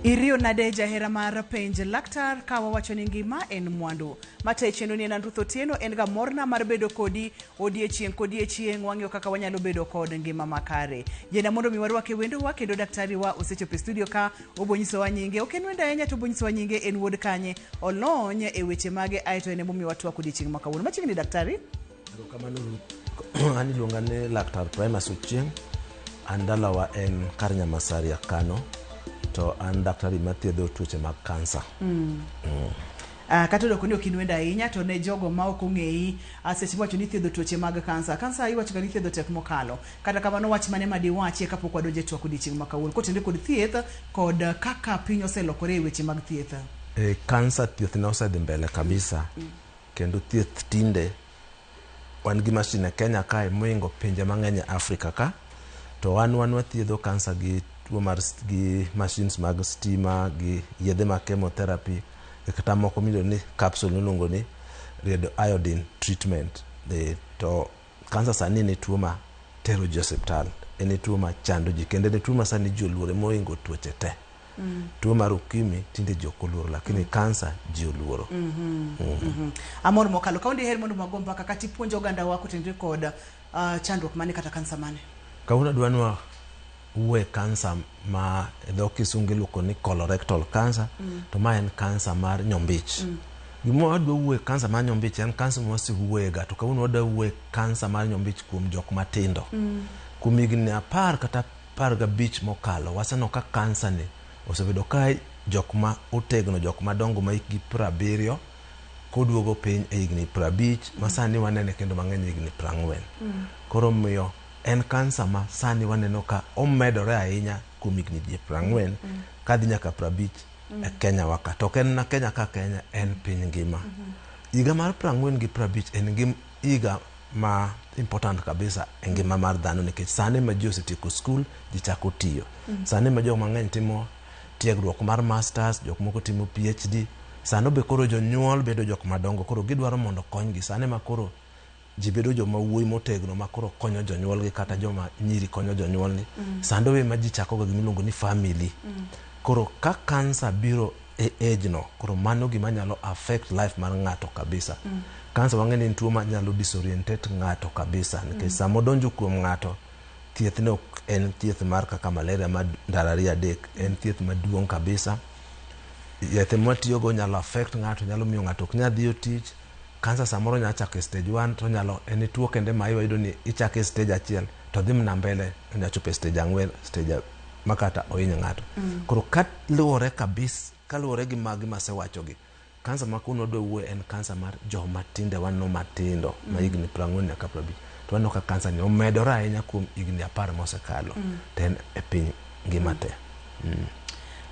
Iriyo nade jahera mar penj laktar ka wawacho ni ngima en mwandu. Mate chenro ni en an Ruth Otieno, en ga morna mar bedo kodi odiechieng' kodiechieng' wang'iyo kaka wanyalo bedo kod ngima makare. Yiena mondo mi warwake wendowa kendo daktari wa osechopo e studio ka obo nyisowa nyinge. Ok en wendo ahinya to obo nyisowa nyinge en wuod kanye, olony e weche mage aeto en emomiyo watwak odiechieng' ma kawuono. Machiegni daktari. Erokamano Ruth. An iluonga ni Laktar Primus Ochieng. An dalawa en kar Nyamasaria Kano to an daktari mathiedho tuoche mag kansa. Kata odoko ni ok in wendo ahinya to ne jogo ma ok ong'eyi seche miwacho ni ithiedho tuoche mag kansa. Kansa iwacho ga ni ithiedho tek mokalo. Kata kamano wach mane ma diwachie kapok wadonjo e twak odiechieng' ma kawuono kotenore kod thieth kod kaka piny oselokore e weche mag thieth. E, kansa thieth ne osedhi mbele kabisa kendo thieth tinde wan gi mashin e Kenya kae moingo pinje mang'eny e Afrika ka to wan wathiedho kansa gi tuo mar gi machines mag stima gi yedhe mag chemotherapy gi kata moko miluongo ni capsule miluongo ni radioiodine treatment. E, to kansa sani en tuo ma tero ji osiptal, en tuo ma chando ji kendo en tuo ma sani ji oluore moingo tuoche te. Tuo mar ukimwi tinde ji ok oluoro lakini kansa ji oluoro. Amor mokalo. Ka diher mondo wago mbaka kata ipuonj oganda wa kotenore kod chandruok mane kata kansa mane. Kawuono adwa ni wawuo kansa ma e dho kisungu iluongo ni colorectal cancer to ma en kansa mar nyombich. Gima wadwa wuoye kansa mar nyombich en kansa ma wasewuoyega to kawuono wadwa wuoye kansa mar nyombich kuom jok matindo. Kuom higni 10 kata 15 mokalo waseneno ka kansa ni osebedo ka jok ma otegno jok madongo ma hikgi 70 koduogo piny e higni 50 ma sani wanene kendo mang'eny e higni 40. Koro omiyo en kansa ma sani waneno ka omedore ahinya kuom higni ji 40 kadhi nyaka 50 e Kenya wa ka. To ok en na Kenya ka Kenya, en piny ngima. Higa mar 40 gi 50 en higa ma important kabisa e ngima mar dhano nikech sani ma ji osetieko skul ji chako tiyo. Sani ma jok mang'eny timo tiegruok mar masters, jok moko timo PhD. Sano be koro jonyuol bedo jok madongo koro gidwaro mondo okonygi. Sani ma koro ji bedo joma wuoyi motegno ma koro konyo jonyuolgi kata joma nyiri konyo jonyuolgi. Sando be ma ji chako ga gimiluongo ni family. Koro ka kansa biro e age no, koro mano gima nyalo affect life mar ng'ato kabisa. Kansa wang'e ni en tuo ma nyalo disorientate ng'ato kabisa nikech sama odonjo kuom ng'ato, thieth ne ok en thieth mar kaka malaria ma ndalo ariyo adek, en thieth maduong' kabisa. Yedhe mwatiyogo nyalo affect ng'ato, nyalo miyo ng'ato ok nyal dhiyo tich. Kansa samoro nyalo chako e stage 1 to onyalo en tuo kende ma iwayudo ni ichako e stage achiel to dhi mana mbele onyalo chopo e stage 4, stage makata ohiny ng'ato. Koro kaluwore kabisa, kaluwore gi magi masewachogi, kansa ma kawuono wadwa wuoye en kansa mar joma tinde waneno matindo ma higni 40 nyaka 50. To waneno ka kansa ni omedore ahinya kuom higni 10 mosekalo to en e piny ngima te.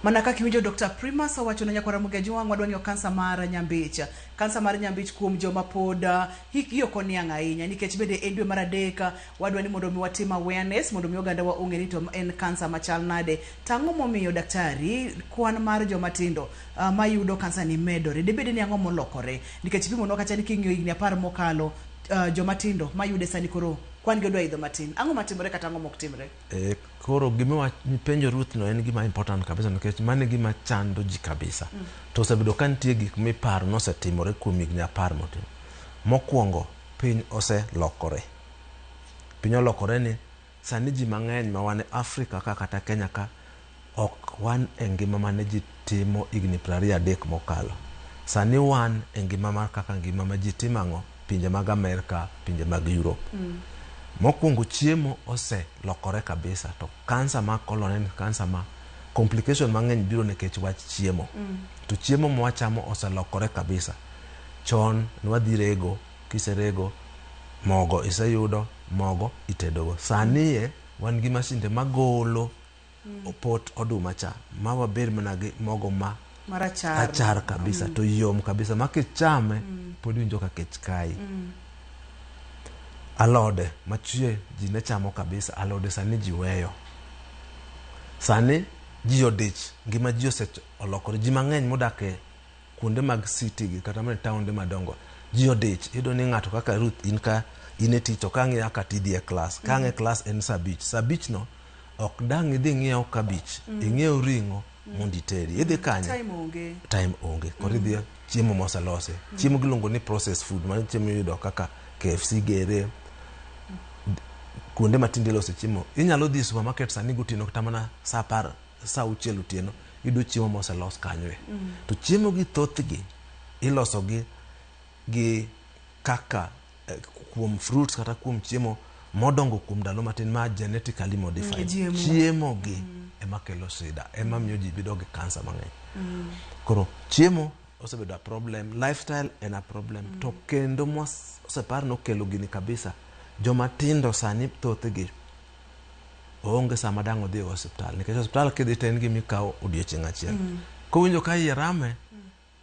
Mana kaka iwinjo Dr. Primus owacho ne nyakwara Ramogi Ajwang' wadwa ng'iyo kansa mar nyambich. Kansa mar nyambich kuom joma pod hikgi ok oniang' ahinya nikech bende en dwe mar adek wadwa ni mondo mi watim awareness mondo mi oganda wa ong'e ni to en kansa machal nade. To ang'o momiyo daktari kwan mar joma tindo mayudo kansa ni medore? Dibed ni ang'o molokore? Nikech ipimonwa kacha ni king'iyo higni 10 mokalo joma tindo mayude sani koro kwan gi odwa idho matin. Ang'o matimore kata ang'o mok timre? E, koro gima penjo Ruth no en gima important kabisa nikech mano e gima chando ji kabisa. To osebedo ka nitie gik miparo nosetimore kuom higni 10 motimo. Mokwongo, piny oselokore. Piny olokore ni sani ji mang'eny ma wan e Afrika ka kata Kenya ka ok wan e ngima mane ji timo higni 23 mokalo. Sani wan e ngima mar kaka ngima ma ji timo ang'o? Pinje mag Amerka, pinje mag Europe. Mokwongo chiemo oselokore kabisa to kansa mar colon en kansa ma complication mang'eny biro nikech wach chiemo. To chiemo ma wachamo oselokore kabisa. Chon ne wadhi rego, kiserego mogo iseyudo, mogo itedogo. Sani e wan gi masinde magolo pot oduma cha ma wabed mana gi mogo ma Marachar. rachar kabisa to yom kabisa ma kichame pod iwinjo ka kech kayi. Alode machie ji ne chamo kabisa, alode sani ji weyo. Sani ji odich, ngima ji oselokore. Ji mang'eny modak e kuonde mag city gi kata mana e taonde madongo ji odich. Iyudo ni ng'ato kaka Ruth in ka in e tich to ka ang'iya ka tidhi e klas. Ka ang' e klas en saa abich. Saa abich no ok dang' idhi ing'iew kabich, ing'iew ring'o. mondo itedi idhi kanye Time onge. Time onge, koro idhi chiemo moselosi, chiemo giluongo ni processed food, mano chiemo iyudo kaka KFC gere kuonde matinde ilose chiemo. Inyalo dhi e supermarket sani gotieno kata mana saa 10, saa 6 otieno, iyudo chiemo moselos kanyo e. To chiemo gi thothgi iloso gi kaka kuom fruits kata kuom chiemo modongo kuom ndalo matin ma genetically modified. GMO. Chiemo gi ema kelo shida, ema miyo ji bedo gi kansa mang'eny. Koro chiemo osebedo a problem, lifestyle en a problem. To kendo mosepar nokelo gini kabisa, joma tindo sani thothgi oonge sama dang' odhi e osiptal, nikech osiptal kidhi to en gima ikawo odiochieng' achiel. Kowinjo ka iye rame,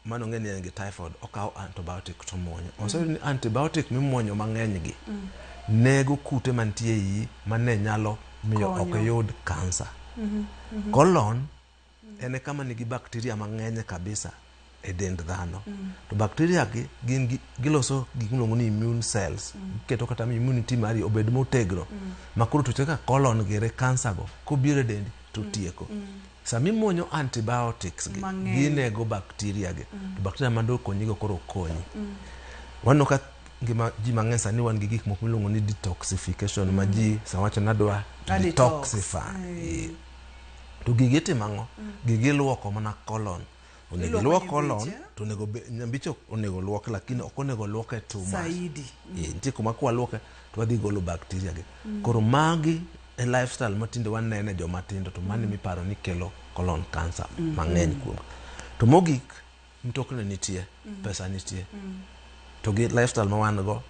mano ng'e ni en gi typhoid, okawo antibiotic to muonyo. Oseyud ni antibiotic mimuonyo mang'eny gi nego kute mantie iyi mane nyalo miyo ok Konyo. yud kansa. Colon en e kama nigi bacteria mang'eny kabisa e dend dhano. To bacteria gi gin giloso gik miluongo ni immune cells, giketo kata immunity mari obed motegno, ma koro tuoche kaka colon gire, kansa go kobiro e dendi to tieko. Sama imuonyo antibiotics gi, Mang'eny. ginego bacteria gi, to bacteria mando konyi go koro ok konyi. Waneno ka ngima ji mang'eny sani wan gi gik moko miluongo ni detoxification, ma ji sama wacho nadwa A detox. Detoxify. To gigi itimo ang'o? Gigi iluoko mana colon. Onego Iluoko iluok nyimbiche? Colon to onego nyambiche ok onego luok, lakini ok onego luoke too much. Saidi. Nitie kuma kwaluoke to wadhi golo bacteria gi. Koro magi e lifestyle matinde wanene joma tindo, to mano miparo ni kelo colon cancer mang'eny kuom. To mogik, mtokni nitie, pesa nitie. To gi lifestyle ma wan go,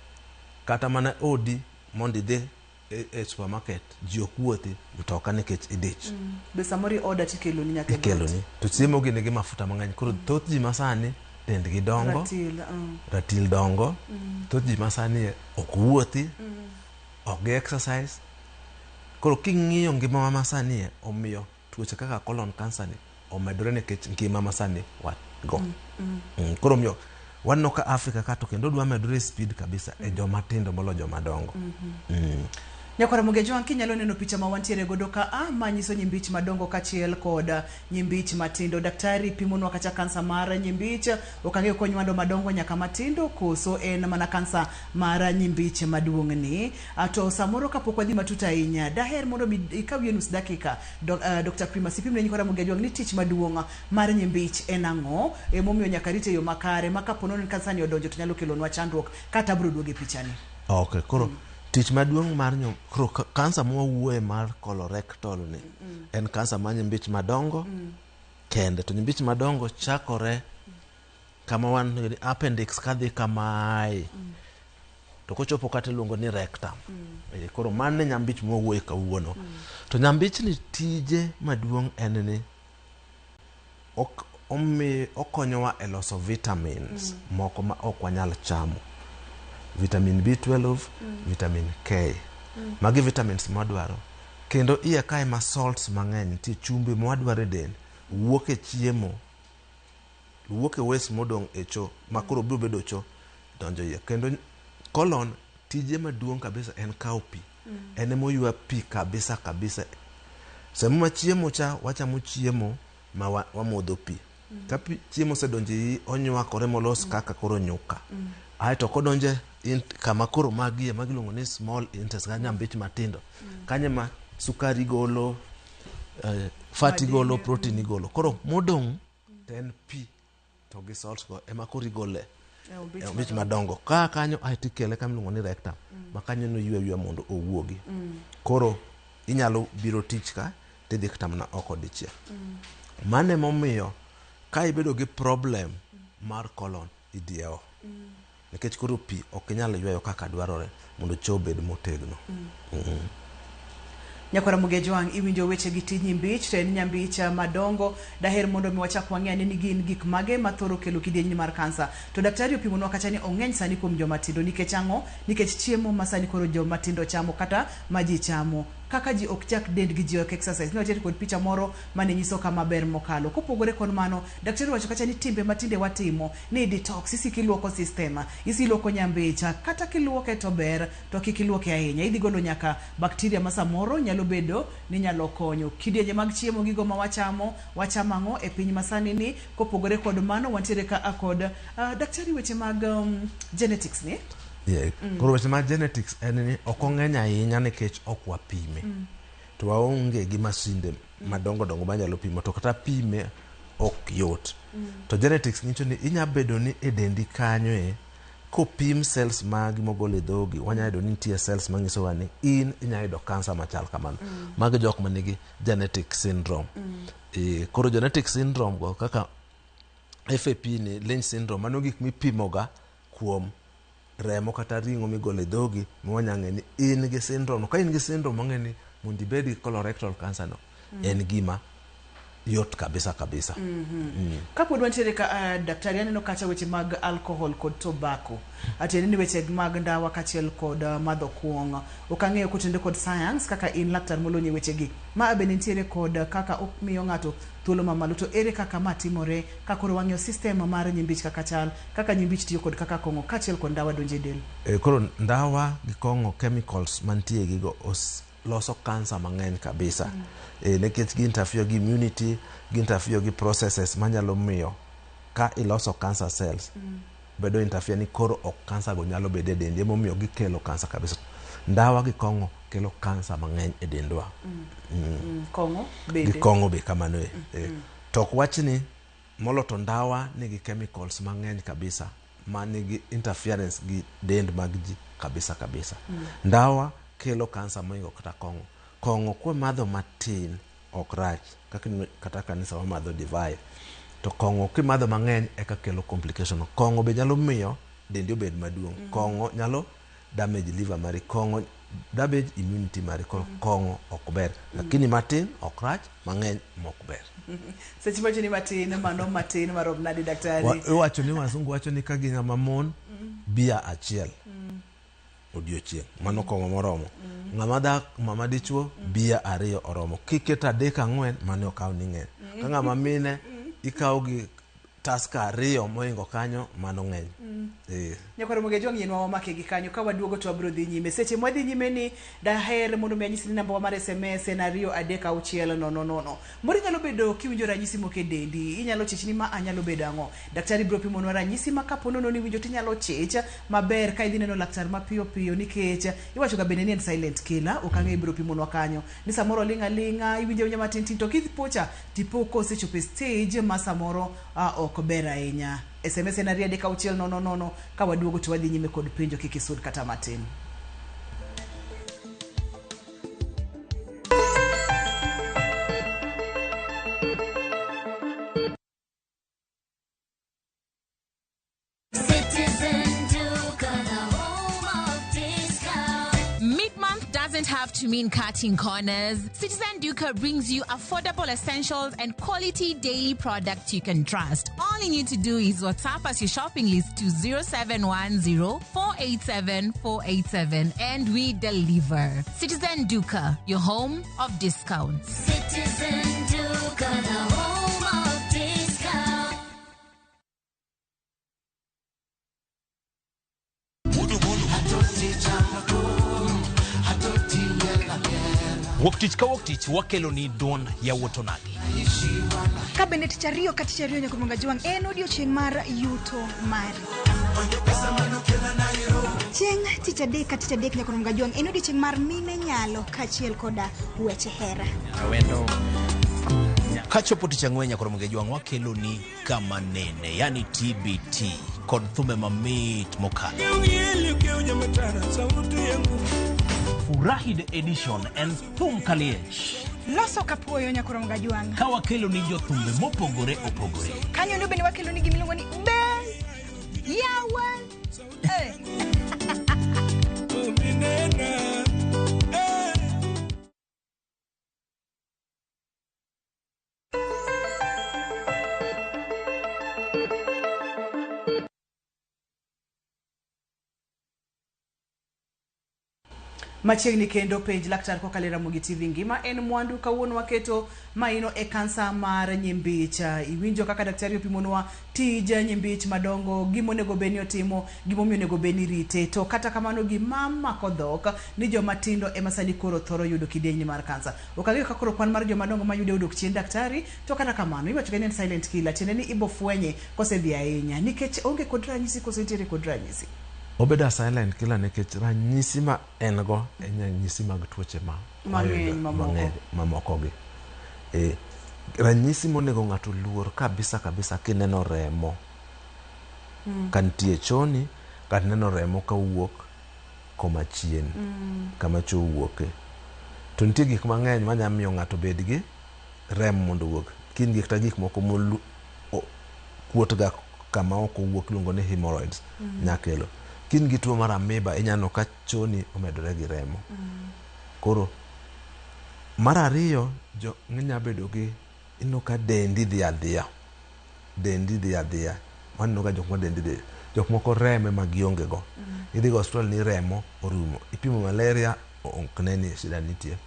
kata mana odi mondo idhi e supermarket, ji ok wuothi, mtoka nikech idich. Be samoro i order tikeloni nyaka e dhoot. Ikeloni. To chiemo gi nigi mafuta mang'eny. Koro thoth ji masani dendgi dongo, Ratil. Ratil dongo. Thoth ji masani ok wuothi, ok gi exercise. Koro king'iyo ngimawa masani e, omiyo tuoche kaka colon cancer ni omedore nikech ngima masani wan go. Koro omiyo waneno ka Africa ka to kendo dwa medore e speed kabisa e joma tindo molo joma dongo. Nyakwara Mogejwang', kinyalo neno picha ma wantiere godo ka a ma nyiso nyimbich madongo kaachiel kod nyimbich matindo. Daktari pimonwa kacha kansa mar nyimbich, ok ang'eyo konywando madongo nyaka matindo koso en mana kansa mar nyimbich maduong' ni. To samoro kapok wadhi matut ahinya, daher mondo mi ikaw yie nus dakika, Dr. Primus, ipimne nyikwara Mogejwang' ni tich maduong' mar nyimbich en ang'o, emomiyo nyaka rite e yo makare ma kapo nono ni kansa ni odonjo to nyalo kelonwa chandruok, kata abiro duogo e pichani. Okay, koro tich maduong' mar koro kansa mwawuoye mar colorectal ni en kansa mar nyimbich madongo kende. To nyimbich madongo chakore kama wan ni appendix kadhi kamae, to kochopo kata iluongo ni rectum. Koro mano e nyambich mwawuoye kawuono. To nyambich ni tije maduong' en ni okonyowa e loso vitamins moko ma ok wanyal chamo. Vitamin B12, vitamin K. Magi vitamins mwadwaro. Kendo iye kae ma salts mang'eny nitie, chumbi mwadwaro e del wuok e chiemo, wuok e waste modong' e cho ma koro biro bedo cho donjo iye. Kendo colon tije maduong' kabisa en kawo pi. En ema oywa pi kabisa kabisa. Sama ma chiemo cha, wachamo chiemo ma wamodho pi. Ka pi chiemo osedonjo iyi, onywakore molos kaka koro nyuka. Aeto kodonjo kama koro magie ma giluongo ni small intestine, kata nyambich matindo. Kanyo ema sukari golo, fat igolo, protein igolo. Koro modong' to en pi to gi salts go ema koro igole E ombich e ombich madongo. Ka kanyo aeto ikele kama iluongo ni rectum, ma kanyo noywe ayweya mondo owuogi. Koro inyalo biro tich ka tidhi kata mana oko dichiel. Mano emomiyo ka ibedo gi problem mar colon, idiewo. Nikech koro pi ok inyal yweyo kaka dwarore mondo cho obed motegno. Nyakwara Mugejwang', iwinjo weche gi tij nyimbich, to en nyambich madongo. Daher mondo mi wachak wang'e ane ni gin gik mage mathoro kelo kidieny mar kansa. To daktari opimonwa kacha ni ong'eny sani kuom joma tindo. Nikech ang'o? Nikech chiemo ma sani koro joma tindo chamo kata ma ji chamo. Kaka ji ok chak dendgi, ji ok exercise. Ne wantiere kod picha moro mane nyiso kama ber mokalo. Kopogore kod mano, daktari owacho kacha ni timbe matinde watimo ni detox, isiko iluoko system, isiluoko nyambicha, kata kiluoke to ber, to kik iluoke ahinya. Idhi golo nyaka bacteria ma samoro nyalo bedo ni nyalo konyo. Kidienje mag chiemo gigo ma wachamo, wachamo ang'o e piny masani ni. Kopogore kod mano, wantiere ka a kod daktari weche mag genetics ni. Yeah. Koro weche mag genetics en ni ok ong'eny ahinya nikech ok wapime. To waonge gi masinde madongo dongo manyalo pimo to kata pime ok yot. To genetics nyiso ni inya bedo ni e dendi kanyo e kopim cells magi mogol e dhogi wanya yudo ni nitie cells manyisowa ni in inya yudo kansa machal kamano. Magi jok manigi genetic syndrome. Koro genetic syndrome go kaka FAP ni Lynch syndrome mano gik mipimoga kuom remo kata ring'o migolo e dhogi ma wanya ng'e ni in gi syndrome no. Ka in gi syndrome wang'e ni mondo ibed gi colorectal cancer no en gima yot kabisa kabisa. Kapod wantiere ka daktari aneno kacha weche mag alcohol kod tobacco. Atiende ni weche mag ndawa kaachiel kod madho kuong'. Ok ang'eyo kotenore kod science kaka in laktar molony e wechegi. Ma bende nitiere kod kaka omiyo ng'ato thuolo mamalo to ere kaka ma timore ka koro wang'iyo system mar nyimbich kaka chal, kaka nyimbich tiyo kod kaka kong'o kaachiel kod ndawa donjo e del. Koro ndawa gi kong'o chemicals mantie gigo loso kansa mang'eny kabisa. Nikech gi interfere gi immunity, gi interfere gi processes manyalo miyo ka iloso cancer cells bedo interfere ni koro ok kansa go nyalo bedo e dendi emomiyo gikelo kansa kabisa. Ndawa gi kong'o kelo kansa mang'eny e dendwa. Kong'o bende. Gi kong'o be kamano e. To ok wach ni molo to ndawa nigi chemicals mang'eny kabisa ma nigi interference gi dend mag ji kabisa kabisa. Ndawa kelo kansa mohingo kata kong'o. Kong'o kwamadho matin ok rach kaka kata kanisa wamadho divai. To kong'o kimadho mang'eny eka kelo complication. Kong'o be nyalo miyo dendi obed maduong'. Kong'o nyalo damage liver mari. Kong'o damage immunity mari. Koro kong'o ok ber. Lakini matin ok rach, mang'eny mok ber. Seche mawacho ni matin, mano matin marom nade daktari? Iwacho ni wazungu wacho ni ka gi ng'ama mon bia achiel odiochieng' mano kong'o moromo. Ng'ama dhako ng'ama dichuo bia 2 oromo. Kiketo 3 4 mano okaw ni ng'eny. Ka ng'ama mine ikaw gi Tusker 2 mohingo kanyo mano ng'eny. Nyakwar Mogejo wang'ienwa wamake gi kanyo ka waduogo to wabiro dhi nyime. Seche mwadhi nyime ni daher mondo mi anyisi ni namba wa mar SMS en 2 3 6 0 0. Moro inyalo bedo kiwinjo ranyisi moko e dendi, inyalo chich ni ma anyalo bedo ang'o. Daktari biro pimonwa ranyisi ma kapo nono ni iwinjo tinyalo chich maber ka idhi neno laktar mapiyo piyo nikech iwacho ga bende ni en silent killer, ok ang'eyo ibiro pimonwa kanyo. Ni samoro oling' aling'a, iwinjo awinja matin tin to kipocha tipo kosechopo e stage ma samoro ok ber ahinya. SMS en 2 3 6 0 0 0 ka waduogo to wadhi nyime kod penjo kik isud kata matin. Citizen Duka, the home of discount. Mid-month doesn't have to mean cutting corners. Citizen Duka brings you affordable essentials and quality daily products you can trust. All you need to do is WhatsApp us your shopping list to 0710 487 487 and we deliver. Citizen Duka, your home of discounts. Citizen Duka, the home of discounts. Wuok tich ka wuok tich wakelo ni duond yawuot onagi. Ka bende tich ariyo ka tich ariyo nyaka Juang en odiochieng' mar yuto mari. Chieng' tich adek ka tich adek nyaka Juang en odiochieng' mar mine nyalo kaachiel koda weche hera. Kachopo tich ang'wen nyaka Juang wakelo ni kama nene, yani TBT kod thumbe mamit mokalo. Furahi the edition en thum kaliech. Loso kapuoyo nyaka Juang. Ka wakelo ni jothumbe mopogore opogore. Kanyo ndo bende wakelo ni gimiluongo ni be yawa. Machiegni kendo penj laktar kokalo e Ramogi TV ngima en mwandu. Kawuono waketo maino e kansa mar nyimbich. Iwinjo kaka daktari opimonwa tij nyimbich madongo, gimonego bed ni otimo, gimomiyo onego bed ni rite. To kata kamano gima mako dhok ni joma tindo ema sani koro thoro yudo kidienyni mar kansa. Ok ang'eyo ka koro kwan mar joma dongo mayude odok chien daktari, to kata kamano iwacho ga ni en silent killer, tiende ni ibo fwenye kosedhi ahinya nikech onge kod ranyisi koso entiere kod ranyisi. Obedo a silent killer nikech ranyisi ma en go en ranyisi mag tuoche ma Mang'eny mamoko. mang'eny mamoko gi. E, ranyisi monego ng'ato luor kabisa kabisa kineno remo ka nitie choni kata ineno remo kawuok koma chien kama cho wuoke. To nitie gik mang'eny manya miyo ng'ato bed gi remo mondo owuog. Kin gi kata gik moko molu kuot ga kama ok owuok iluongo ni hemorrhoids nyakelo. Kin gi tuo mar amoeba inyalo ka choni omedore gi remo. Koro mar ariyo jo inya bedo gi ineno ka dendi dhi adhiya. Dendi dhi adhiya. Waneno ga jok ma dendi dhi. Jok moko remo ema gionge go. Idhi go osiptal ni remo orumo. Ipimo malaria ok ne ni shida nitie.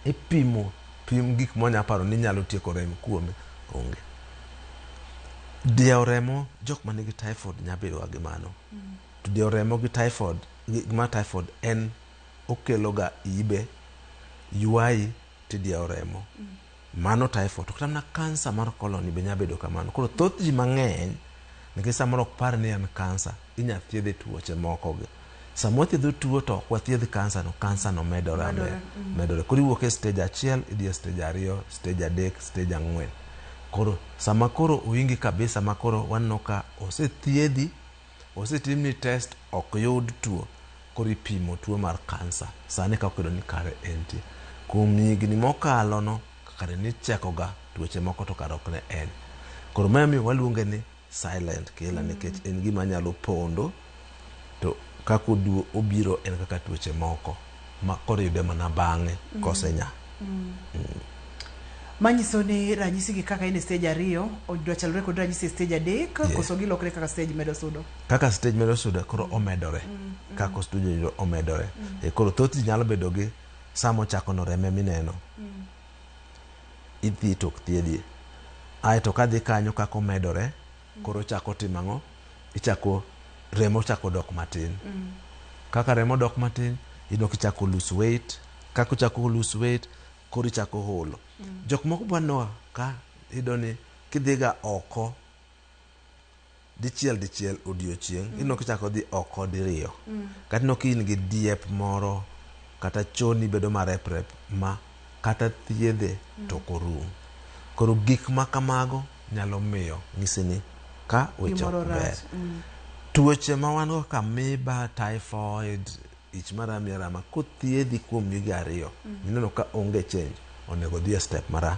Ipimo pim gik mwanya paro ni nyalo tieko remo kuome onge. Diewo remo jok manigi typhoid nya bedo ga gi mano. To diewo remo gi typhoid gi ma typhoid en okelo ga ibe ywayi tidiewo remo. Mano typhoid. To kata mana kansa mar colon be nya bedo kamano. Koro thoth ji mang'eny nikech samoro ok par ni en kansa inya thiedhe tuoche moko gi. Sama wathiedho tuo to ok wathiedh kansa no, kansa no medore Medore, medore. Koro iwuok e stage achiel idhi e stage ariyo, stage adek, stage ang'wen. Koro sama koro oingi kabisa ma koro waneno ka osethiedhi, osetimni test ok yud tuo, koro ipimo tuo mar kansa. Sani ka okelo ni kare entie. Kuom higni mokalo no, kare nicheko ga tuoche moko to kare ok ne en. Koro ma emomiyo waluonge ni silent killer nikech en gima nyalo pondo to kaka obiro en kaka tuoche moko ma koro iyude mana bang'e kosenya. Manyiso ni ranyisi gi kaka en e stage ariyo odwa chalore kod ranyisi e stage adek koso gilokre kaka stage medo sudo. Kaka stage medo sudo koro omedore. Kaka stage yudo omedore. E, koro thoth ji nyalo bedo gi sama ochako no remo mineno. Idhi to ok thiedhi. Aeto kadhi kanyo kaka omedore koro chako timo ang'o? Ichako remo chako dok matin. Kaka remo dok matin, iyudo kichako lose weight. Kaka ochako lose weight, koro ichako holo. Jok moko bwaneno ka iyudo ni kidhiga oko dichiel dichiel odiochieng' ineno kichako dhi oko diriyo. Kata ineno ka in gi diep moro kata choni bedo mareprep ma kata thiedhe to ok orum. Koro gik ma kamago nyalo miyo nyisi ni ka weche Gimoro ok ber. rach. Tuoche ma wan go kaka amoeba, typhoid, ich marami arama kothiedhi kuom wige ariyo mineno ka onge change onego dhi e step mar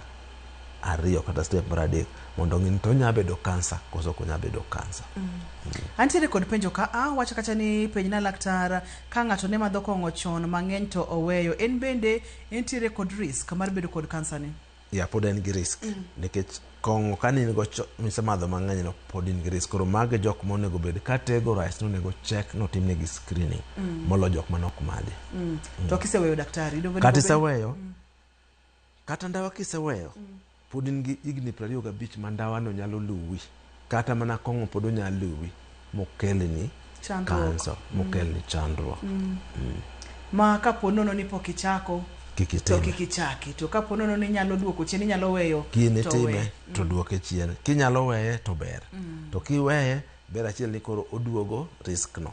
ariyo kata step mar adek mondo ong'i ni to onya bedo kansa koso ok onya bedo kansa. Antiere kod penjo ka a wacho kacha ni penjna laktar ka ng'ato ne madho kong'o chon mang'eny to oweyo en bende entiere kod risk mar bedo kod kansa ni. Ya pod en gi risk nikech kong'o ka in go misemadho mang'eny no pod in gi risk. Koro mago e jok monego bed categorized nonego check notimnegi screening molo jok manok madhi. To kiseweyo daktari donge Kata onego bed- iseweyo kata ndawa kiseweyo pod in gi higni 25 ma ndawa no nyalo luwi kata mana kong'o pod onyalo luwi mokelni Chandruok. kansa mokelni chandruok. Ma kapo nono ni pok ichako Kik to itime. kik ichaki to kapo nono ni inyalo duoko chien inyalo weyo Kin to itime we. to duoke chien kinyalo weye to ber to kiweye ber achiel ni koro oduogo risk no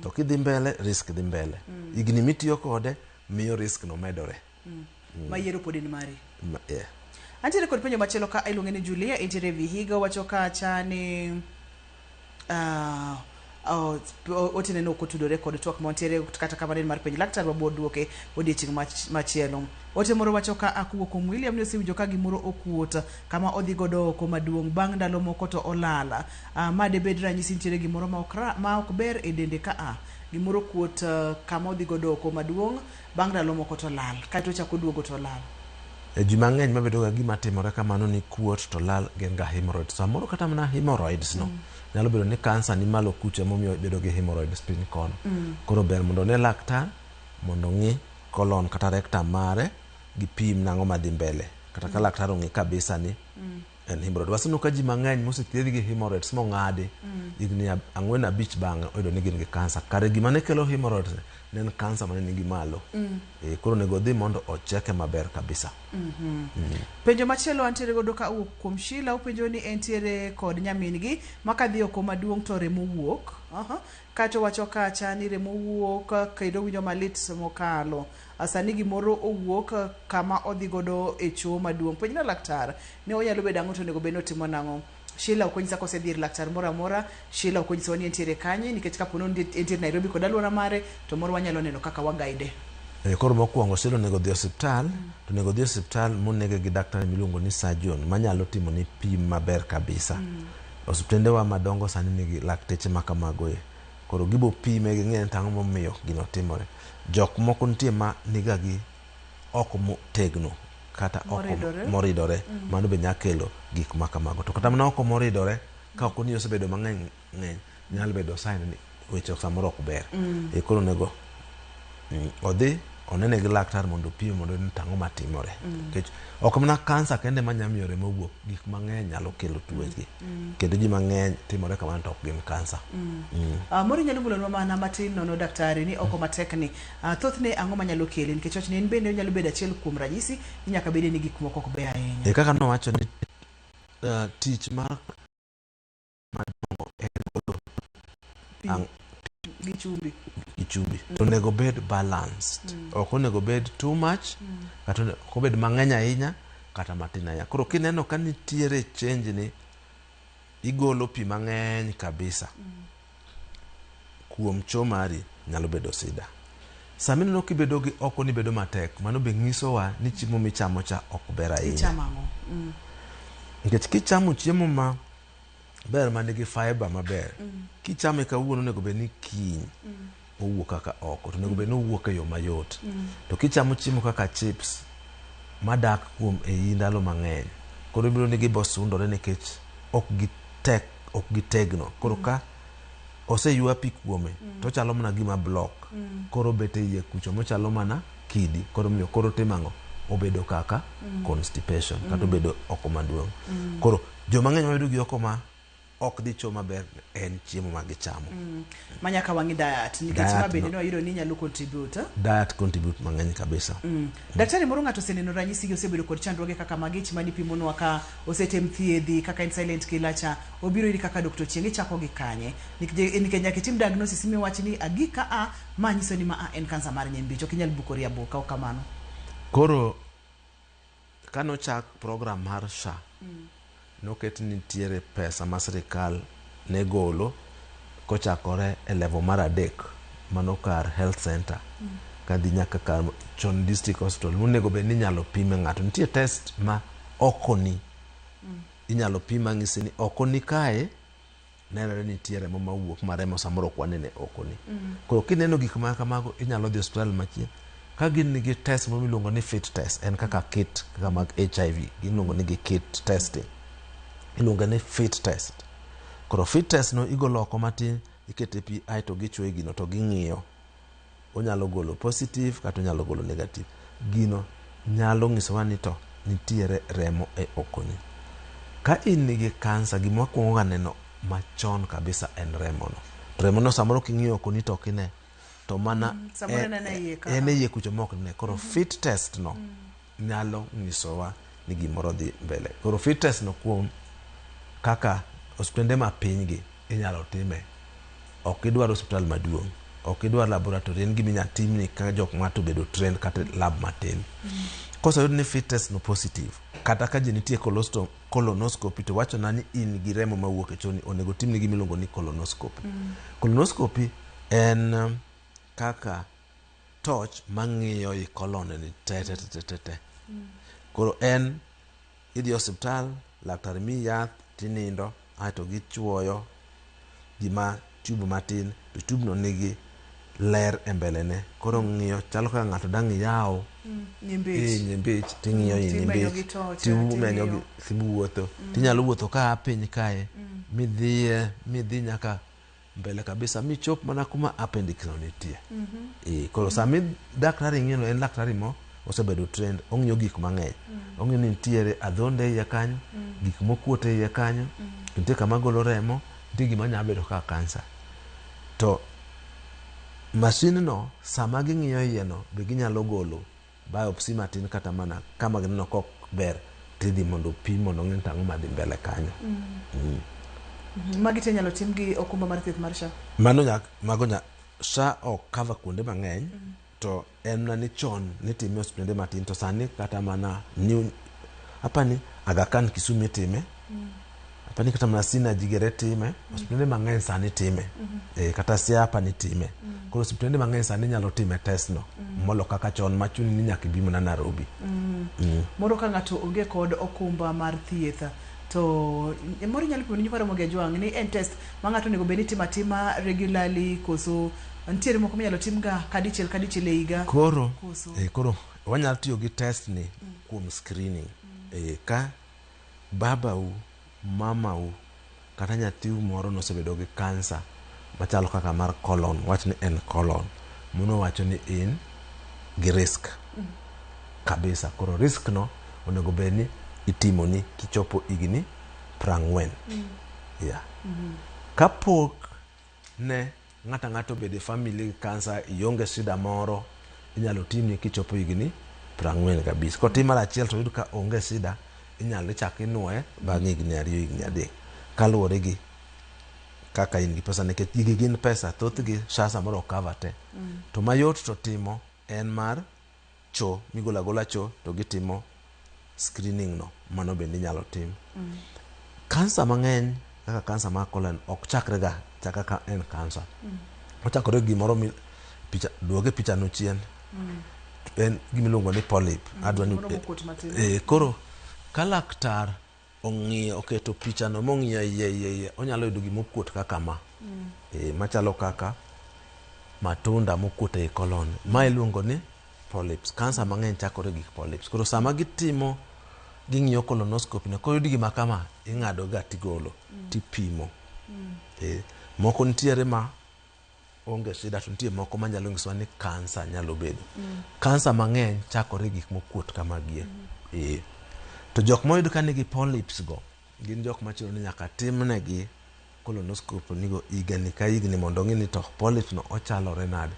to kidhi mbele risk dhi mbele higni mitiyo kode miyo risk no medore. Ma yiero pod en mari. Yeah. Antiere kod penjo machielo ka iluonge ni Julia entiere Vihiga wacho kacha ni ote neno ok otudore kod twak mantiere kata kamano en mar penj laktar wabiro duoke odiochieng' machielo. Ote moro wacho ka akowuok kuom William ni osewinjo ka gimoro okuot kama odhi godo oko maduong' bang' ndalo moko to olal. Ma debed ranyisi nitiere gimoro ma ok ber e dende ka a gimoro okuot kama odhi godo oko maduong' bang' ndalo moko to lal kaeto ochako oduogo to lal. E ji mang'eny mabedo ga gima timore kamano ni kuot to lal gin ga hemorrhoids. Samoro kata mana hemorrhoids no nyalo bedo ni kansa ni malo kucha emomiyo ibedo gi hemorrhoids piny kono. Koro ber mondo one laktar mondo ong'i colon kata rectum mare gipim nang'o madhi mbele kata ka laktar ong'i kabisa ni en hemorrhoid. Waseneno ka ji mang'eny mosethiedh gi hemorrhoids mong'adi higni 4 5 bang'e oyudo ni gin gi kansa. Kare gima ne kelo hemorrhoids ne en kansa mane nigi malo. Koro onego odhi mondo ocheke maber kabisa. Penjo machielo antiere godo ka owuok kuom Sheila, openjo ni entiere kod nyamin gi ma kadhi oko maduong' to remo wuok. Kato wacho kacha ni remo wuok kendo winjo malit mokalo. Sani gimoro owuok kama odhi godo e choo maduong'. Penjna laktar ni onyalo bedo ang'o to onego bed ni otimo nang'o. Sheila ok onyisa kosedhi ir laktar moro amora. Sheila ok onyisowa ni entiere kanye nikech kapo ni entiere Nairobi kod alwora mare to moro wanyalo neno kaka wagaide. Koro mokwongo Sheila onego odhi osiptal, to onego odhi osiptal monege gi daktari miluongo ni surgeon manyalo timo ni pim maber kabisa. Osiptendewa madongo sani nigi lakteche ma kamago e. Koro gibo pime ging'e ni to ang'o momiyo gino timore. Jok moko nitie ma niga gi oko motegno kata oko Moridore. moridore. Mano be nyalo kelo gik ma kamago. To kata mana oko moridore ka oko ni osebedo mang'eny ng'eny nyalo bedo sign ni weche samoro ok ber. Koro onego odhi onene gi laktar mondo opime mondo one ni to ang'o matimore. Nikech ok mana kansa kende manya miyo remo wuok, gik mang'eny nyalo kelo tuoche. Kendo ji mang'eny timore kamano to ok gin kansa. Moro inyalo ngulonwa mana matin nono daktari ni oko matek ni. Thothne ang'o manyalo kele nikech wachni en bende onyalo bedo achiel kuom ranyisi ni nyaka bede ni gik moko ok beyo ahinya. Kaka nowacho ni tich mar madongo en golo gi chumbi. Gi chumbi. To onego bed balanced. Ok onego bed too much, kata ok obed mang'eny ahinya, kata matin ahinya. Koro kineno ka nitiere change ni igolo pi mang'eny kabisa kuom choo mari nyalo bedo sida. Sama ineno kibedo gi oko ni bedo matek, mano be nyisowa ni chiemo michamo cha ok ber ahinya. Ichamo ang'o? Nikech kichamo chiemo ma ber manigi fiber maber, kichame kawuono onego bed ni kiny owuok kaka oko, to onego bed ni owuok e yo mayot. To kichamo chiemo kaka chips madak kuom eyi ndalo mang'eny, koro ibiro ni gibo sundore nikech ok gitek, ok gitegno. Koro ka oseywa pi kuome to ochalo mana gima block. Koro obet e iye kucho mochalo mana kidi. Koro miyo koro timo ang'o? Obedo kaka constipation kata obedo oko maduong'. Koro joma ng'eny mayudo gi oko ma ok dhi choo maber en chiemo ma gichamo. Ma nyaka wang'i diet nikech Diet ma bende no. ne wayudo ni nyalo contribute. Diet contribute mang'eny kabisa. Daktari moro ng'ato oseneno ranyisi gi osebedo kod chandruoge kaka magi ich mani pimonwa ka osetem thiedhi kaka en silent killer cha obiro iri kaka Dr. Ochieng ichako gi kanye nikech nyaka itim diagnosis miwach ni agika a ma nyiso ni ma a en kansa mar nyimbi ok inyal bukori aboka ok kamano. Koro kanochak program mar SHA noket nitiere pesa ma sirikal ne golo kochakore e level mar 3 mano kar health center kadhi nyaka kar chon district hospital monego bed ni inyalo pime ng'ato. Nitie test ma okoni inyalo pim mang'isi ni okoni kae nenore ni nitie remo mawuok ma remo samoro ok wanene okoni. Koro kineno gik ma kamago inyalo dhi osiptal machielo ka gin gi test moro miluongo ni fit test en kaka kit kaka mag HIV giluongo ni gi kit testing iluongo ni fit test. Koro fit test no igolo oko matin ikete pi aeto gichwoyo gino to ging'iyo onyalo golo positive kata onyalo golo negative. Gino nyalo nyisowa ni to nitiere remo e okoni. Ka in gi kansa gima wakwongo ga neno machon kabisa en remono. To remono samoro king'iyo okoni to ok ine to mana Samoro en e iye ka. en e iye kucho ma ok ne. Koro fit test no nyalo nyisowa ni gimoro dhi mbele. Koro fit test no kuom kaka osiptende ma piny gi inyalo time. Ok idwar osiptal maduong', ok idwar laboratory, en gima inyalo timni ka jok ng'ato obedo trained kata lab matin. Koseyud ni fit test no positive, kata ka ji nitie colonoscopy to wachona ni in gi remo mawuok e choni, onego timni gima iluongo ni colonoscopy. Colonoscopy en kaka torch mang'iyo i colon ni te te te te te. Koro en idhi osiptal, laktar miyi yath tinindo aeto gichuoyo gima tube matin to tube no nigi ler e mbelene koro ng'iyo chalo kaka ng'ato dang' yaw Nyimbich. nyimbich ting'iyo i Timenyo nyimbich gi torch, timenyo gi ting'iyo. tiwuotho tinyalo wuotho ka a piny kae midhiye midhi nyaka mbele kabisa michop mana kuma appendix no nitie. Koro sami daktari ng'iyo no en daktari mo osebedo trained, ong'iyo gik mang'eny. Ong'iyo ni nitiere adhonde e iye kanyo, gik mokuot e iye kanyo, nitie kama golo remo, nitie gima nyalo bedo kaka kansa. To masin no sama ging'iyo iye no be ginyalo golo biopsy matin kata mana kama gineno kok ber tidhi mondo opim mondo ong'e ni to ang'o madhi mbele kanyo. Magi te inyalo tim gi okumba mar thieth mar SHA. Mano nya, mago nya, SHA ok cover kuonde mang'eny to en mana ni chon nitime e osiptende matin to sani kata mana new apani Aga Khan Kisumu itime apani kata mana Synergy Gere time osiptende mang'eny sani time kata Siaya apani time koro osiptende mang'eny sani nyalo time test no molo kaka chon machuni ni nyaka ibi mana Nairobi. Moro ka ng'ato onge kod okumba mar thieth to moro inyalo pimo ne nyikwa Ramogi Ajwang' ni en test ma ng'ato onego bed ni timo atima regularly koso nitiere moko minyalo tim ga kadichiel kadichiel e higa Koro koso koro wanyalo tiyo gi test ni kuom screening. Ka babau, mamau kata nyathiu moro nosebedo gi kansa machalo kaka mar colon, wach ni en colon, mano wacho ni in gi risk kabisa. Koro risk no onego bed ni itimoni kichopo higni 40. Yeah. Kapok ne ng'ato ang'ato obedo e family gi kansa, ionge shida moro, inyalo timni kichopo higni 45. Kotim mar achiel to oyud ka onge shida, inyalo ichak inuoye bang' higni 2 higni 3 kaluwore gi kaka in gi pesa nikech gigi gin pesa, thothgi SHA samoro ok cover te. To mayot to timo en mar cho, migolo agola cho to gitimo screening no, mano bende inyalo tim. Kansa mang'eny kaka kansa mar colon ok chakre ga chaka ka en kansa. Ochakore gi gimoro mi picha duoge picha no chien. En gimiluongo ni polyp. Adwa ni Moro mokuot matin. Koro ka laktar ong'iyo oketo picha no mong'iyo iye iye iye onyalo yudo gimokuot kaka ma. Machalo kaka matunda mokuot ei colon. Ma iluongo ni polyps. Kansa mang'eny chakore gi polyps. Koro sama gitimo ging'iyo colonoscopy no koyud gima kama ing'ado ga tigolo tipimo. Moko nitiere ma onge shida to nitie moko manyalo nyisowa ni kansa nyalo bedo. Kansa mang'eny chakore gi gik mokuot kamagie. To jok moyud ka nigi polyps go gin jok machuno ni nyaka timnegi colonoscopy nigo higni ka higni mondo ong'i ni to polyps no ochalore nade.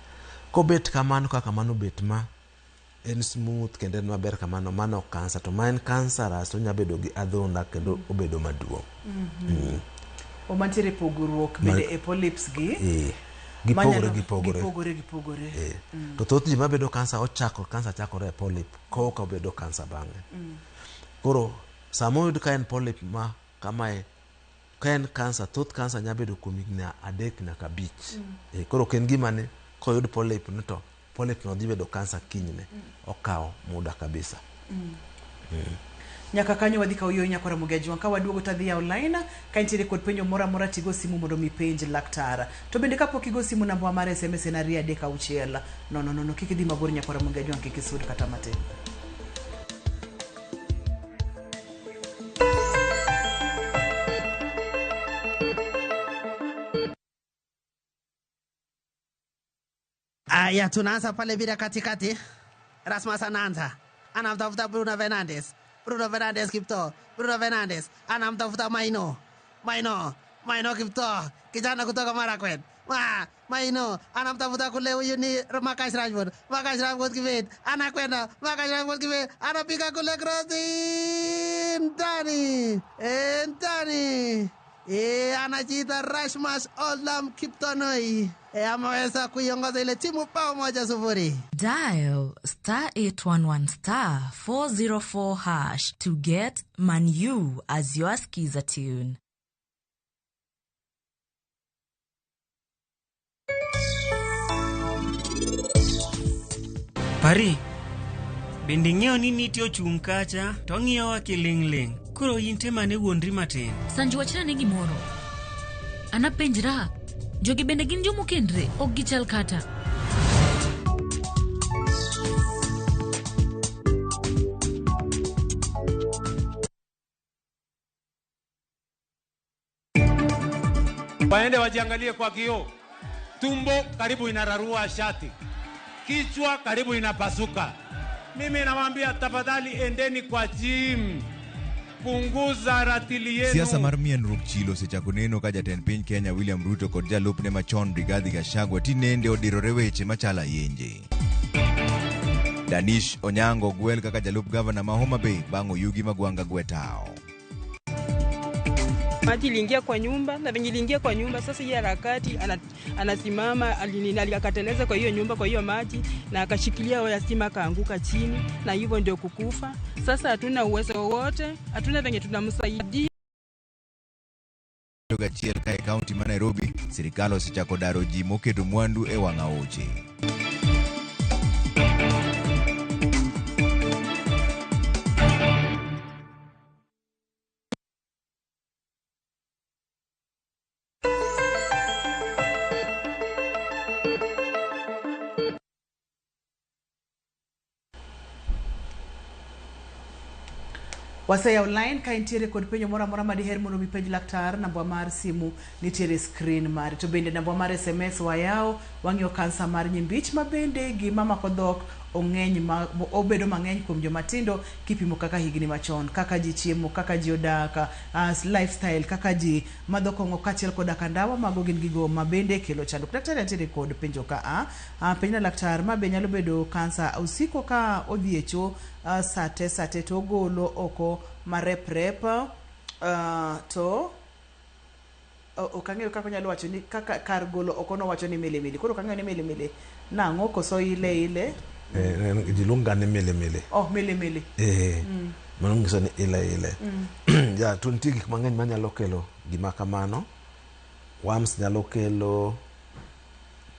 Kobet kamano kaka mano bet ma en smooth kendo en maber kamano, mano ok kansa. To ma en cancerous, onya bedo gi adhonda kendo obedo maduong'. O mantiere pogruok bende e polyps gi Gipogore gipogore. Gipogore gipogore. To thoth ji mabedo kansa ochako kansa chakore e polyp koka obedo kansa bang'e. Koro sama oyud ka en polyp ma kamae ka en kansa, thoth kansa nyalo bedo kuom higni 3 nyaka 5. Koro ok en gima ni koyud polyp ni to polyp no dhi bedo kansa kinyne. Okawo muda kabisa. Nyaka kanyo wadhi kawo yo nyakora Ramogi Ajwang'. Ka waduogo to adhi yawo line ka intiere kod penjo moro amora tigo simu mondo mi penj laktar. To bende kapok igo simu namba mar SMS en 236 000. Kik idhi mabor nyakora Ramogi Ajwang', kik isud kata matin. Aya, tunaanza pale bila katikati. Rasmus anaanza, anamtafuta Bruno Fernandes. Bruno Fernandes Kipto, Bruno Fernandes anamtafuta Maino, Maino, Maino Kipto, kijana kutoka Marakwet. Maino anamtafuta kule, huyu ni Marcus Rashford. Marcus Rashford Kibet anakwenda, Marcus Rashford Kibet anapiga kule cross ndani, ndani. Anajiita Rasmus Olam Kiptonoi. Ameweza kuiongoza ile timu bao 1-0. Dial star 811 star 404 hash to get Manu as your skiza tune. Pari, bende ing'eyo ni niti ochung' kacha to ng'iyowa kiling'ling'. Koro in temane wuondri matin. Sanju wachna ne gimoro. Anapenjra, jogi bende gin jomokendre, ok gichal kata. Waende wajiangalie kwa kioo, tumbo karibu inararua shati, kichwa karibu inapasuka. Mimi nawaambia tafadhali, endeni kwa gym, punguza ratili yenu. Siasa mar mienruok chilo osechako neno ka jatend piny Kenya William Ruto kod jalupne machon Rigathi Gachagua tinende odirore weche machalo ayenje. Danish Onyango ogwel kaka jalup gavana ma Homa Bay bang' oyugi magwanga gwe tao. Maji iliingia kwa nyumba na venye iliingia kwa nyumba sasa, hii harakati anasimama akateleza kwa hiyo nyumba kwa hiyo maji na akashikilia waya stima akaanguka chini, na hivyo ndio kukufa. Sasa hatuna uwezo wowote, hatuna venye tunamsaidia. Achiel ka e kaunti ma Nairobi, sirikal osechako daro ji moketo mwandu e wang' aoche. Waseyawo line ka intiere kod penjo moro amora madiher mondo mi penj laktar, namba mar simu nitiere e screen mari. To bende namba mar SMS wayawo, wang'iyo kansa mar nyimbich ma bende gima mako dhok ong'eny ma obedo mang'eny kuom joma tindo kipimo kaka higni machon, kaka ji chiemo, kaka ji odak, lifestyle, kaka ji madho kong'o kaachiel koda ka ndawa, mago gin gigo ma bende kelo chandruok. Daktari antiere kod penjo ka a penjna laktar, ma be nyalo bedo kansa osiko ka odhi e cho sate sate to ogolo oko mareprep to ok ang'eyo kaka onyalo wacho ni kaka kar golo oko nowacho ni milimili. Koro ok ang'eyo ni milimili nang'o koso ile ile. Ji luonga ni milimili. Oh, milimili. Mano nyiso ni ile ile. Ja, to nitie gik mang'eny manyalo kelo gima kamano. Worms nyalo kelo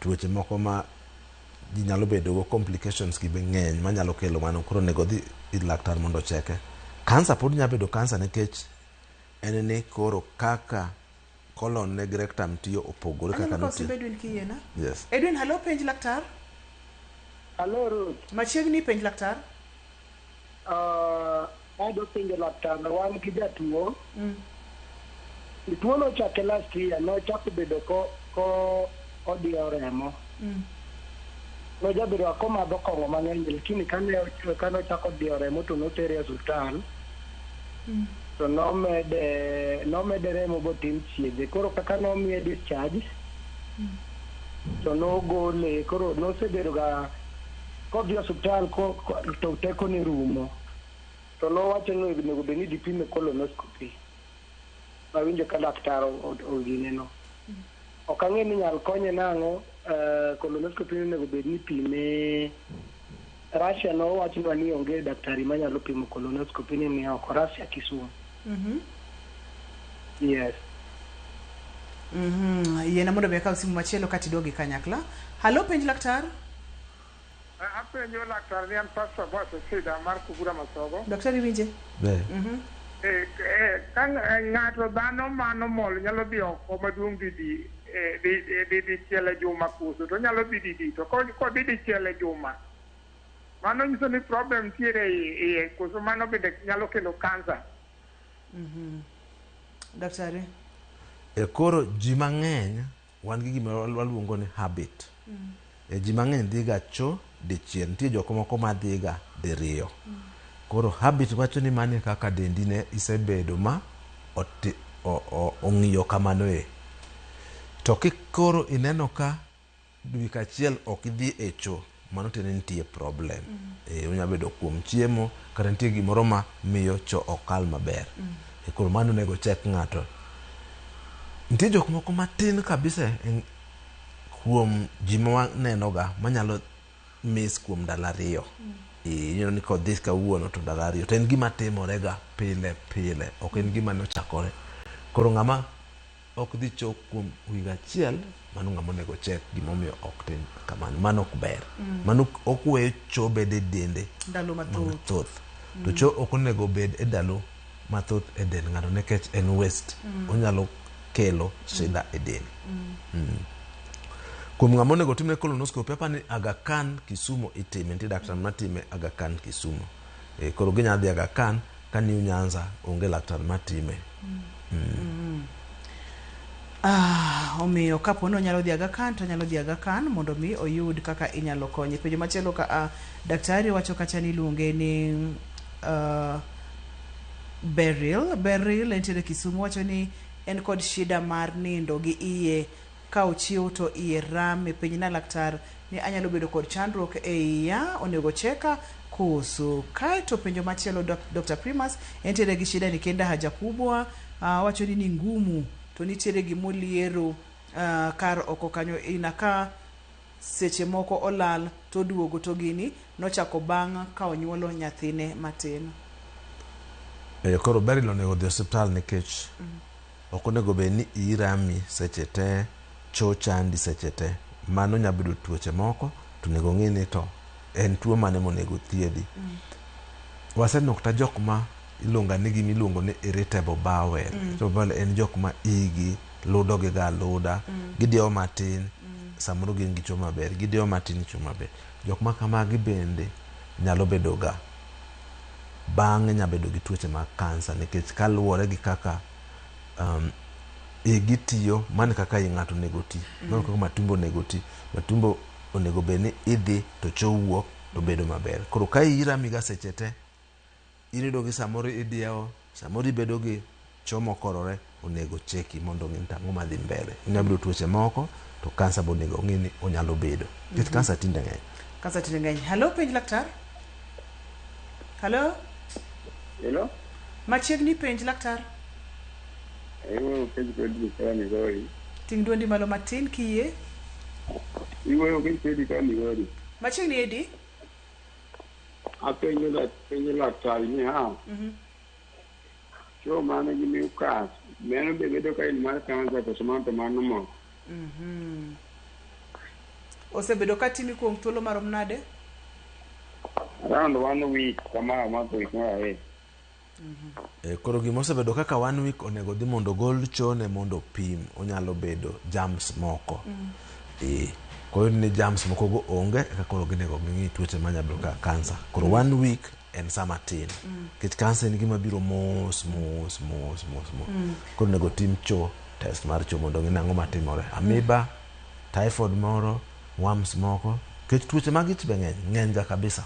tuoche moko ma ji nyalo bedo go, complications gi be ng'eny manyalo kelo mano. Koro onego dhi ir laktar mondo ocheke. Kansa pod nyalo bedo kansa nikech en ni koro kaka colon ne gi rectum tiyo opogore kaka Aneno ka notiyo. osimb Edwin kiyiena. Yes. Edwin, hello, penj laktar. Hello, Ruth. Machiegni, penj laktar. Adwa penjo laktar, wan gi jatuo. Tuo nochake last year, nochako bedo ko odiyo remo. Nojabedo komadho kong'o mang'eny, lakini kane ochako diyo remo to notere e osiptal. To nomede remo botim chiedhe. Koro kaka nomiye discharge, to nogole, koro nosebedo ga kodhi osiptal to tekone rumo. To nowacho ni onego bed ni dipime colonoscopy. Awinjo ka laktar ogineno. Ok ang'e ni nyal konye nang'o, colonoscopy onego bed ni pime. Russia nowachnwa ni onge daktari manyalo pimo colonoscopy ni oko Russia Kisumu. Yes. Yiena mondo mi akaw simu machielo kati duogi kanyakla. Halo, penj laktar. Apenjo laktar ni an Pastor Boss Sida mar Kugura Masogo. Daktari winje. Ka ng'ato dhano mano mol nyalo dhi oko maduong' didi dichiel e juma koso to nyalo dhi didi to kodhi dichiel e juma mano nyiso ni problem nitiere iye koso mano bende nyalo kelo kansa. Daktari. Koro ji mang'eny wan gi gima waluongo ni habit. Ji mang'eny dhiga cho dichiel, nitie jok moko madhiga diriyo. Koro habit wacho ni mano e kaka dendi ne isebedo ma ong'iyo kamano e. To kikoro ineno ka wik achiel ok idhi e cho, mano tiende ni nitie problem. Onyalo bedo kuom chiemo kata nitie gimoro ma miyo cho ok kal maber. Koro mano onego check ng'ato. Nitie jok moko matin kabisa kuom ji ma wanenoga manyalo miss kuom ndalo ariyo. Iyudo ni kodhi kawuono to ndalo ariyo. To en gima timorega pile pile, ok en gima nochakore. Koro ng'ama ok dhi cho kuom higa achiel, mano ng'ama onego check gimomiyo ok tim kamano. Mano ok ber. Mano ok weyo cho bedo e dende ndalo mathoth. To cho ok onego bed e ndalo mathoth e del ng'ato nikech en waste. Onyalo kelo shida e del. Kuom ng'ama onego timne colonoscopy, apani ni Aga Khan Kisumu itime, nitie daktar matime Aga Khan Kisumu. Koro ginyalo dhi Aga Khan ka New Nyanza onge laktar matime. Omiyo kapo ni onyalo dhi Aga Khan to onyalo dhi Aga Khan mondo mi oyud kaka inyalo konye. Penjo machielo ka a daktari wacho kacha ni iluonge ni Beryl. Beryl entiere Kisumu wacho ni en kod shida mar nindo gi iye ka ochiew to iye rame. Penj na laktar ni anyalo bedo kod chandruok e iya onego cheka koso. Kaeto penjo machielo Dr. Primus entiere gi shida ni kenda haja kubwa wacho ni ni ngumu to nitiere gimoliero kar oko kanyo inakaa seche moko olal to oduogo to gini nochako bang' ka onyuolo nyathine matin. Koro Beryl onego odhi osiptal nikech ok onego bed ni iyi rami seche te, choo chandi seche te. Mano nya bedo tuoche moko to onego ng'i ni to en tuo mane monego thiedhi. Waseneno kata jok ma iluongo ni gima iluongo ni irritable bowel. Irritable bowel en jok ma igi ludo gi ga aluda, gidiewo matin, samoro gin gi choo maber, gidiewo matin choo maber. Jok ma kamagi bende nyalo bedo ga bang'e nya bedo gi tuoche mag kansa nikech kaluwore gi kaka igi tiyo mano e kaka i ng'ato onego ti mano kaka matumbo onego ti matumbo onego bed ni idhi to choo wuok to bedo maber koro ka iyi rami ga seche te in iyudo gi samoro idiewo samoro ibedo gi choo mokorore onego cheki mondo ong'i ni to ang'o madhi mbele onyalo bedo tuoche moko to kansa be onego ong'i ni onyalo bedo nikech kansa tinde ng'eny Kansa tinde ng'eny. Halo penj laktar. Halo. Hello? Machiegni penj laktar. Iwuoyo penj kodi ka Migori. Ting' dwondi malo matin kiyie. Iwuoyo penj kodi ka Migori. Machiegni Edi. Apenjo la penjo laktar ni ha. Chwo mane gi mucus. Meno be bedo ka en mar kansa koso mano to mano moko. Osebedo ka timi kuom thuolo marom nade? Around one week kama mako wik mar ariyo. Koro gima osebedo kaka one week onego dhi mondo ogol chone mondo opim onyalo bedo germs moko koro ni germs moko go onge eka koro ginego ging'i tuoche manyalo bedo kaka kansa koro one week en sama tin nikech kansa en gima biro mos mos mos mos mos koro onego tim cho test mar cho mondo ong'e ni ang'o matimore amoeba typhoid moro worms moko nikech tuoche mag ich be ng'eny ng'eny ga kabisa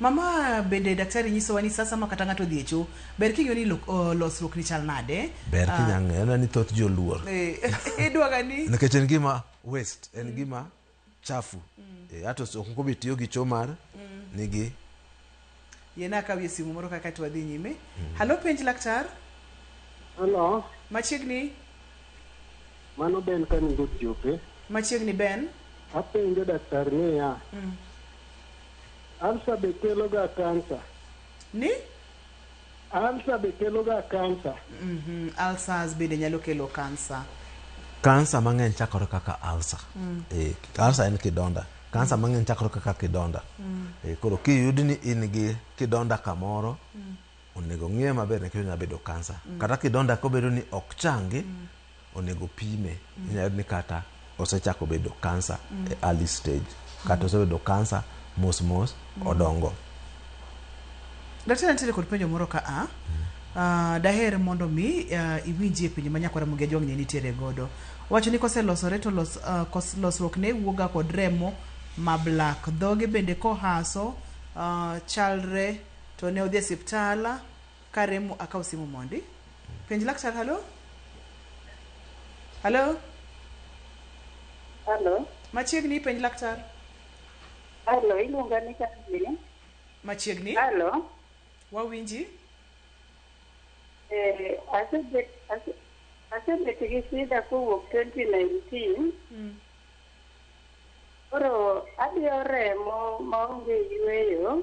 Mama bende daktari nyisowa ni sasa ma kata ng'ato odhi e cho ber king'iyo ni losruok ni chal nade. Ber kinya ng'eyo en ni thoth ji oluor Idwaga ni nikech en gima waste en gima chafu ato ok obi tiyo gi cho mar nigi yiena akawie simu moro kaka to wadhi nyime. Halo penj laktar. Hello, Machiegni. mano Ben Kaningo Jope. Machiegni Ben. Apenjo daktar niya, ulcer be kelo ga kansa? Ni? Ulcer be kelo ga kansa? Ulcers bende nyalo kelo kansa. Kansa mang'eny chakore kaka ulcer. Ulcer en kidonda. Kansa mang'eny chakore kaka kidonda. Koro kiyud ni in gi kidonda kamoro, onego ng'iye maber nikech onyalo bedo kansa. Kata kidonda kobedo ni ok changi, onego pime. Inyalo yudo ni kata osechako bedo kansa e early stage. Kata osebedo kansa mos mos odongo. Daktari nitiere kod penjo moro ka a. Daher mondo mi iwinjie penjo ma nyakwara Mugia Jwang' ne nitiere godo. Owacho ni koselosore to losruok ne wuoga kod remo ma black. Dhoge bende kohaso chalre to ne odhi e osiptal ka remo akaw simu mondi. Penj laktar halo? Halo? Halo. Machiegni penj laktar. Halo, iluonga ni Caroline. Machiegni. Halo. Wawinji. Asebet gi shida kowuok 2019. Koro adiyo remo maonge yueyo.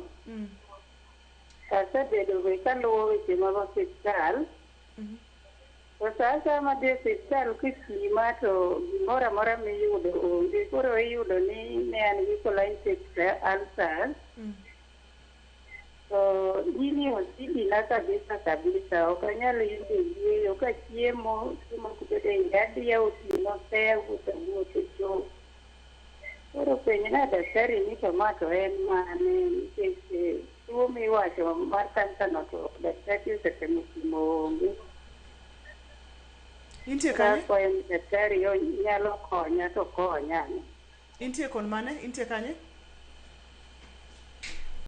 Asebedo be kaluwo weche mag osiptal. To sa asaya madhi e osiptal kipima to gimoro amora miyudo onge. Koro iyudo ni ne an gi colitis ulcers. To gini osidina kabisa kabisa, ok anyal yudo yueyo kachiemo, chiemo ok bed e iya, adiyo otieno te awuotho awuotha e choo. Koro penjna daktari ni to ma to en mane nikech tuo miwacho mar kansa no to daktache osetemo pimo onge. Intie kanye? Akwayo ni daktari yo nyalo konya to konya. Intie kon mane? Intie kanye?